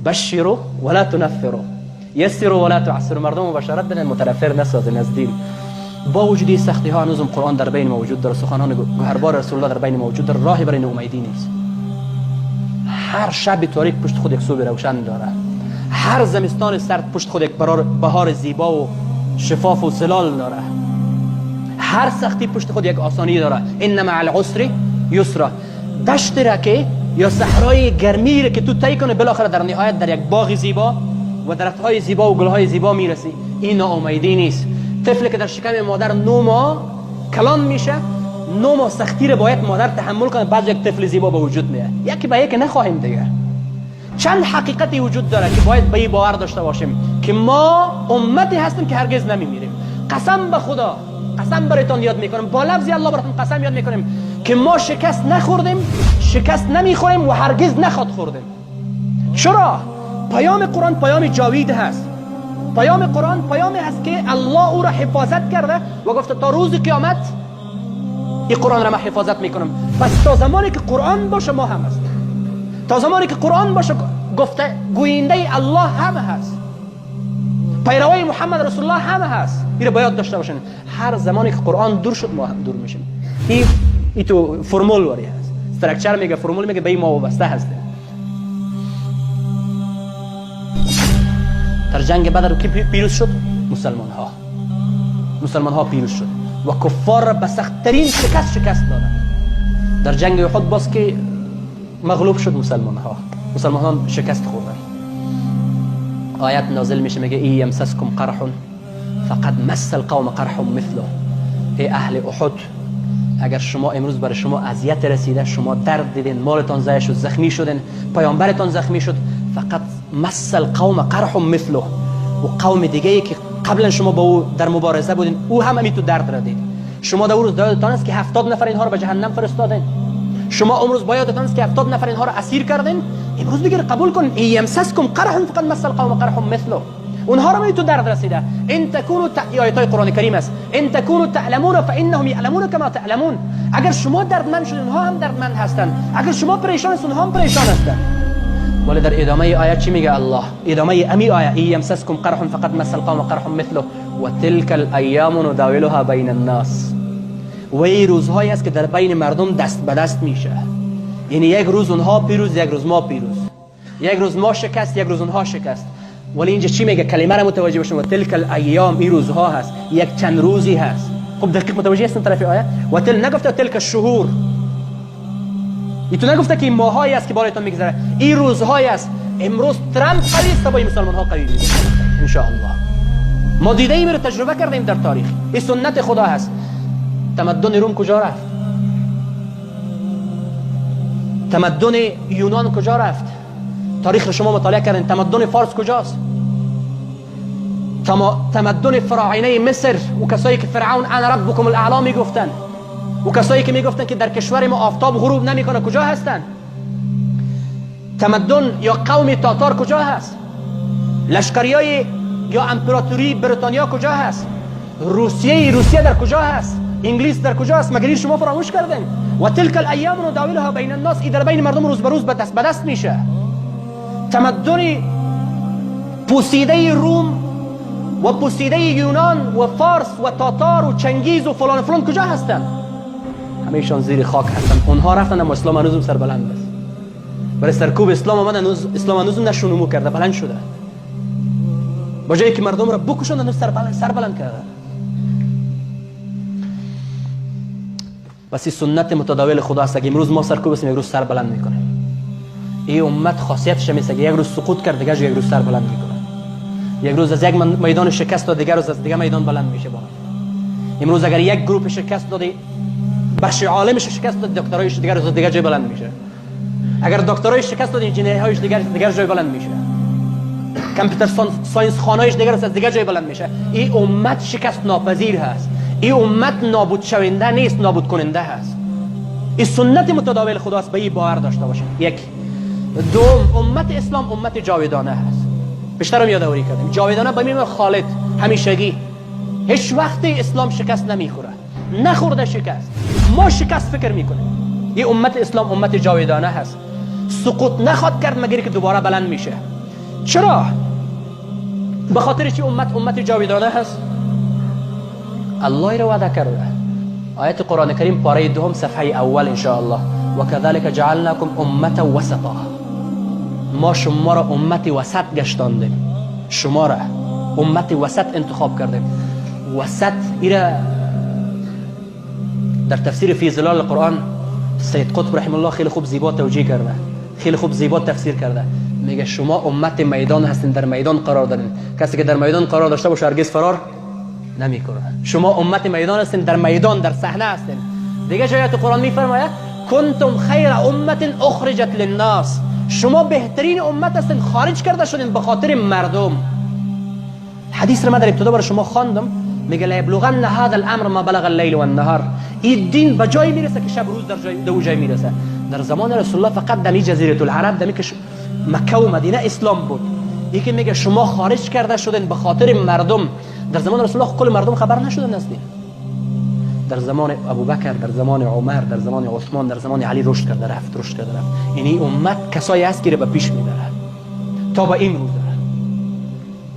بشروا ولا تنفروا، یسروا ولا تعسروا. مردم بشارت بدن، متنفر نسازن از دین. با وجود سختی ها هنوزم قرآن در بین موجود داره، سخنان گوهربار رسول الله در بین موجود داره، راهی برای ناامیدی نیست. هر شب تاریک پشت خود یک صبح روشن داره، هر زمستان سرد پشت خود یک بهار زیبا و شفاف و زلال داره، هر سختی پشت خود یک آسانی داره. ان مع العسر یسرا. دشت را که یا صحرای گرمی را که تو طی کنه، بالاخره در نهایت در یک باغ زیبا و درخت‌های زیبا و گل‌های زیبا میرسی. این ناامیدی نیست. طفلی که در شکم مادر 9 ماه کلان میشه، 9 ماه سختی را باید مادر تحمل کنه، بعد یک طفل زیبا به وجود میاد. یکی به یک نخواهیم دیگه. چند حقیقتی وجود داره که باید به این باور داشته باشیم که ما امتی هستیم که هرگز نمیمیریم. قسم به خدا، قسم برایتان یاد میکنم، با لفظ الله براتون قسم یاد میکنیم که ما شکست نخوردیم، شکست نمیخوریم و هرگز نخواد خوردیم. چرا؟ پیام قرآن پیام جاوید هست. پیام قرآن پیامی هست که الله او را حفاظت کرده و گفته تا روز قیامت این قرآن را من حفاظت میکنم. پس تا زمانی که قرآن باشه ما هم هست، تا زمانی که قرآن باشه گفته گوینده الله هم هست، پیروای محمد رسول الله هم هست. این را باید داشته باشین. هر زمانی که قرآن دور شد ما هم دور میشیم. این تو فرمول واری هست، structure میگه، فرمول میگه، به این ما وابسته هستیم. در جنگ بدر کی پیروز شد؟ مسلمان ها. مسلمان ها پیروز شد و کفار را به سخت ترین شکست دادند. در جنگ احد باز که مغلوب شد مسلمان ها، مسلمان ها شکست خوردن. آیت نازل میشه میگه ای یمسسکم قرح فقد مس القوم قرح مثله. ای اهل احد، اگر شما امروز برای شما اذیت رسیده، شما درد دیدین، مالتان ضایع شد، زخمی شدین، پیامبرتان زخمی شد، فقط مس القوم قرح مثله، و قوم دیگه ای که قبلا شما با او در مبارزه بودین او هم تو درد را دید. شما در روز یادتان است که 70 نفر اینها رو به جهنم فرستادین. شما امروز با یادتان است که 70 نفر اینها رو اسیر کردین. امروز دیگه قبول کن، ای یمسسکم قرح فقد مس القوم قرح مثله، اونها رو تو درد رسیده. ان تکونوا، آیات قرآن کریم است، ان تکونوا تعلمون فانهم یعلمون کما تعلمون. اگر شما دردمند شدین اونها هم دردمند هستند، اگر شما پریشان هستین اونها هم پریشان هستند. ولی در ادامه آیه چی میگه الله؟ ادامه امی آیه ای یمسسکم قرح فقد مس القوم قرح مثله و تلك الایام نداولها بین الناس. و این روزهایی است که در بین مردم دست به دست میشه. یعنی یک روز اونها پیروز، یک روز ما پیروز، یک روز ما شکست، یک روز اونها شکست. ولی اینجا چی میگه؟ کلمه را متوجه باشیم، و تلك الایام، این روزها هست، یک چند روزی هست. خب دقیق متوجه هستن طرف آیه؟ و تل نگفته تلك الشهور، این تو نگفته که این ماهایی است که بالایتان میگذره، این روزهایی است. امروز ترامپ قوی است، با مسلمان ها قوی میشه ان شاء الله. ما دیده ایم، رو تجربه کردیم در تاریخ. این سنت خدا هست. تمدن روم کجا رفت؟ تمدن یونان کجا رفت؟ تاریخ رو شما مطالعه کردین. تمدن فارس کجاست؟ تمدن فراعنه مصر و کسایی که فرعون انا ربکم الاعلی میگفتن و کسایی که میگفتن که در کشور ما آفتاب غروب نمیکنه کجا هستن؟ تمدن یا قوم تاتار کجا هست؟ لشکریای یا امپراتوری بریتانیا کجا هست؟ روسیه در کجا هست؟ انگلیس در کجا هست؟ مگر این شما فراموش کردین؟ و تلك الایام نداولها بین الناس، این در بین مردم روز به روز به دست میشه. تمدن پوسیده روم و پوسیده یونان و فارس و تاتار و چنگیز و فلان و فلان کجا هستند؟ همیشان زیر خاک هستند. اونها رفتن اما اسلام هنوزم سربلند است. برای سرکوب اسلام آمد، هنوز اسلام هنوزم نشونمو کرده، بلند شده. با جایی که مردم را بکشند هنوز سربلند کرده. پس این سنت متداول خدا است که امروز ما سرکوب هستیم، یک روز سر بلند میکنیم. این امت خاصیتش همیشه که یک روز سقوط کرد، دیگه یک روز سر بلند میکنه. یک روز از یک میدان شکست داد، دیگر روز از دیگه میدان بلند میشه بالا. امروز اگر یک گروه شکست دادی، بخش عالمش شکست داد، دکترایش دیگر روز دیگه جای بلند میشه. اگر دکترایش شکست داد، انجینیرهایش دیگر جای بلند میشه. computer science خانهایش دیگر از دیگه جای بلند میشه. این امت شکست ناپذیر هست. این امت نابود شونده نیست، نابود کننده هست. این سنت متداول خداست، به این باور داشته باشید. یک. دوم، امت اسلام امت جاودانه هست. بیشترم یادآوری کردیم. جاودانه به معنی خالد، همیشگی. هیچ وقت اسلام شکست نمیخوره، نخورده شکست. ما شکست فکر میکنیم. این امت اسلام امت جاودانه هست. سقوط نخواد کرد مگر که دوباره بلند میشه. چرا؟ به خاطر چی امت امت جاویدانه هست؟ الله را وعده کرده. آیت قرآن کریم پاره دوم صفحه اول ان شاء الله، و كذلك جعلناكم امه وسطا. ما شما را امت وسط گشتاندیم، شما را امت وسط انتخاب کردیم. وسط ایره در تفسیر فی ظلال القرآن سید قطب رحمه الله خیلی خوب زیبا توجیه کرده، خیلی خوب زیبا تفسیر کرده. میگه شما امت میدان هستین، در میدان قرار دارین. کسی که در میدان قرار داشته باشه هرگز فرار نمیکنه. شما امت میدان هستین، در میدان، در صحنه هستین. دیگه جای قرآن میفرماید کنتم خیر امت اخرجت للناس. شما بهترین امت هستین، خارج کرده شدین به خاطر مردم. حدیث رو من در ابتدا برای شما خواندم. میگه لیبلغن هذا الامر ما بلغ اللیل والنهار. این دین به جایی میرسه که شب روز در جای دو جای میرسه. در زمان رسول الله فقط دمی جزیره العرب، دمی که مکه و مدینه اسلام بود. یکی میگه شما خارج کرده شدین به خاطر مردم. در زمان رسول الله کل مردم خبر نشدن از دین. در زمان ابوبکر، در زمان عمر، در زمان عثمان، در زمان علی رشد کرده رفت، رشد کرده رفت. یعنی امت کسایی هست که به پیش میبره تا به این روز.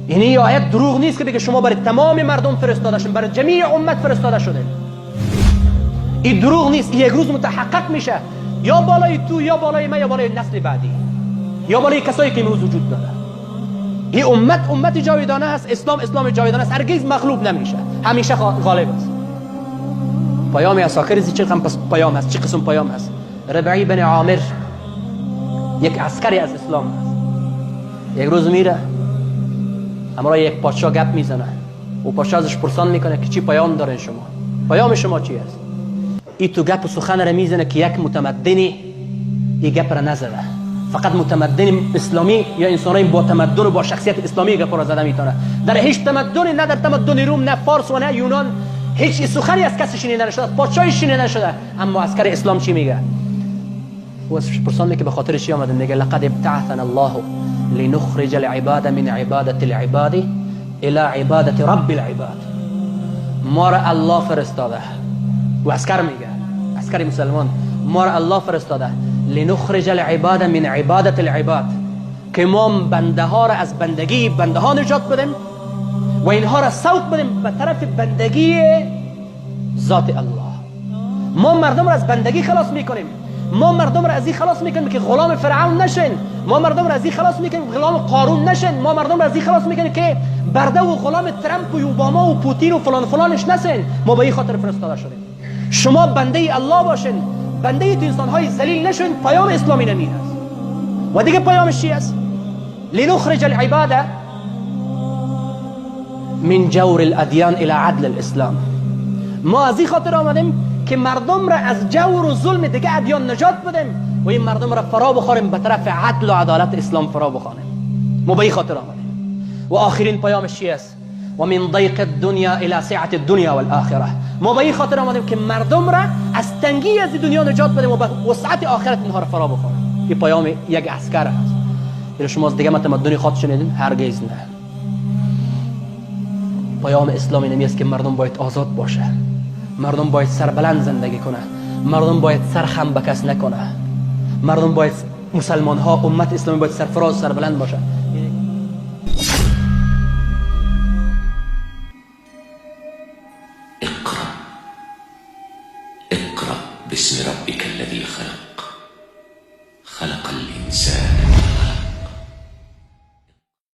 یعنی آیت دروغ نیست که بگه شما برای تمام مردم فرستاده شدین، برای جمیع امت فرستاده شدین. این دروغ نیست، این یک روز متحقق میشه، یا بالای تو، یا بالای من، یا بالای نسل بعدی، یا بالای کسایی که امروز وجود داره. این امت امت جاویدانه است، اسلام اسلام جاویدانه است، هرگز مغلوب نمیشه، همیشه غالب است. پیام عساکر چه قسم پیام هست؟ چه قسم پیام هست؟ ربعی بن عامر یک عسکری از اسلام هست. یک روز میره همراه یک پادشاه گپ میزنه و پادشاه ازش پرسان میکنه که چی پیام دارین شما؟ پیام شما چی است؟ ای تو گپ و سخن را میزنه که یک متمدنی این گپ را نزده. فقط متمدن اسلامی یا انسانای با تمدن و با شخصیت اسلامی گپ را زده میتونه. در هیچ تمدنی، نه در تمدن روم، نه فارس و نه یونان، هیچ سخنی از کسی شنیده نشده، از پادشاهی شنیده نشده. اما عسکر اسلام چی میگه؟ او ازش پرسان میکنه به خاطر چی آمدن؟ میگه لقد ابتعثنا الله لنخرج العباد من عبادة العباد الى عبادة رب العباد. ما را الله فرستاده. و عسکر میگه، عسکر مسلمان، ما را الله فرستاده لنخرج العباد من عبادة العباد، که ما بنده ها را از بندگی بنده ها نجات بدیم و اینها را سوق بدیم به طرف بندگی ذات الله. ما مردم را از بندگی خلاص میکنیم، ما مردم را از این خلاص میکنیم که غلام فرعون نشن، ما مردم را از این خلاص میکنیم غلام قارون نشن، ما مردم را از این خلاص میکنیم که برده و غلام ترامپ و اوباما و پوتین و فلان فلانش نشن. ما به این خاطر فرستاده شدیم. شما بنده الله باشین، بنده تو انسانهای ذلیل نشن. پیام اسلامی نمی هست. و دیگه پیامش چی است؟ لنخرج العباد من جور الادیان الى عدل الاسلام. ما از این خاطر آمدیم که مردم را از جور و ظلم دیگه ادیان نجات بدیم و این مردم را فرا بخوریم به طرف عدل و عدالت اسلام فرا بخوانیم. ما به این خاطر آمدیم. و آخرین پیامش چی است؟ و من ضیق الدنیا الى سعة الدنیا والآخرة. ما به این خاطر آمدیم که مردم را از تنگی از دنیا نجات بدیم و به وسعت آخرت اینها را فرا بخوانیم. این پیام یک عسکر است. این شما از دیگه تمدنی خود شنیدین؟ هرگز نه. پیام اسلامی نمی است که مردم باید آزاد باشه، مردم باید سربلند زندگی کنه، مردم باید سرخم به کس نکنه، مردم باید، مسلمان ها، امت اسلامی باید سرفراز سربلند باشه.